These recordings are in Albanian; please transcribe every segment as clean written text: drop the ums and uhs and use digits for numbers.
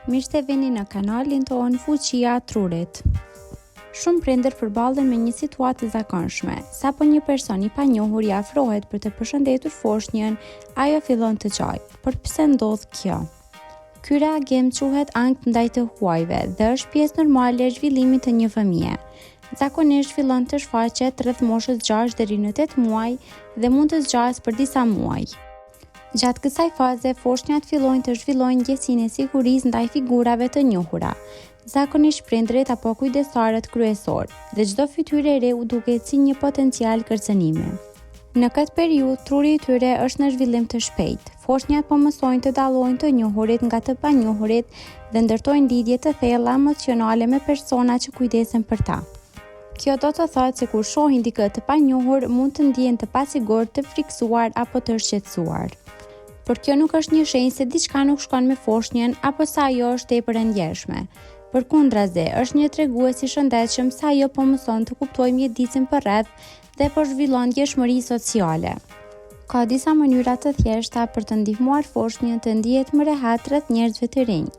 Mirë se vini në kanalin tonë Fuqia Trurit. Shumë prindër përballen me një situatë të zakonshme. Sapo një person i panjohur i afrohet për të përshëndetur foshnjën, ajo fillon të qajë. Por pse ndodh kjo? Ky reagim quhet ankth ndaj të huajve dhe është pjesë normale e zhvillimit të një fëmije. Zakonisht fillon të shfaqet rreth moshës 6 deri në 8 muaj dhe mund të zgjasë për disa muaj. Gjatë kësaj faze, foshnjat fillojnë të zhvillojnë ndjesinë e sigurisë ndaj figurave të njohura, zakonisht prindërit apo kujdestarët kryesorë, dhe çdo fytyrë e re u duket si një potencial kërcënimi. Në këtë periudhë, truri i tyre është në zhvillim të shpejtë. Foshnjat po mësojnë të dallojnë të njohurit nga të panjohurit dhe ndërtojnë lidhje të thella emocionale me persona që kujdesen për ta. Kjo do të thotë se kur shohin dikë të panjohur, mund të ndihen të pasigurt, të frikësuar apo të shqetësuar. Por kjo nuk është një shenjë se diçka nuk shkon me foshnjën apo se ajo është tepër e ndjeshme. Përkundrazi, është një tregues i shëndetshëm se ajo po mëson të kuptojë mjedisin përreth dhe po zhvillon ndjeshmëri sociale. Ka disa mënyra të thjeshta për të ndihmuar foshnjën të ndihet më rehat rreth njerëzve të rinj.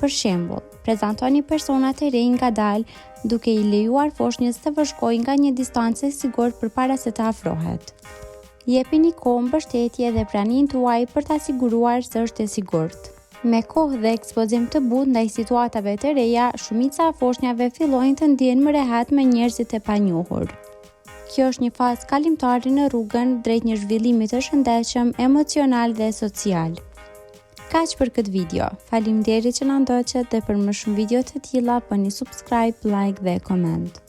Për shembull, prezantoni personat e rinj ngadalë, duke i lejuar foshnjës të vëzhgojë nga një distancë e sigurt përpara se të afrohet. Jepini kohë, mbështetje dhe praninë tuaj për ta siguruar se është e sigurt. Me kohë dhe ekspozim të butë ndaj situatave të reja, shumica e foshnjave fillojnë të ndihen më rehat me njerëzit e panjohur. Kjo është një fazë kalimtare në rrugën drejt një zhvillimi të shëndetshëm emocional dhe social. Kaq për këtë video. Faleminderit që na ndoqët dhe për më shumë video të tilla bëni subscribe, like dhe koment.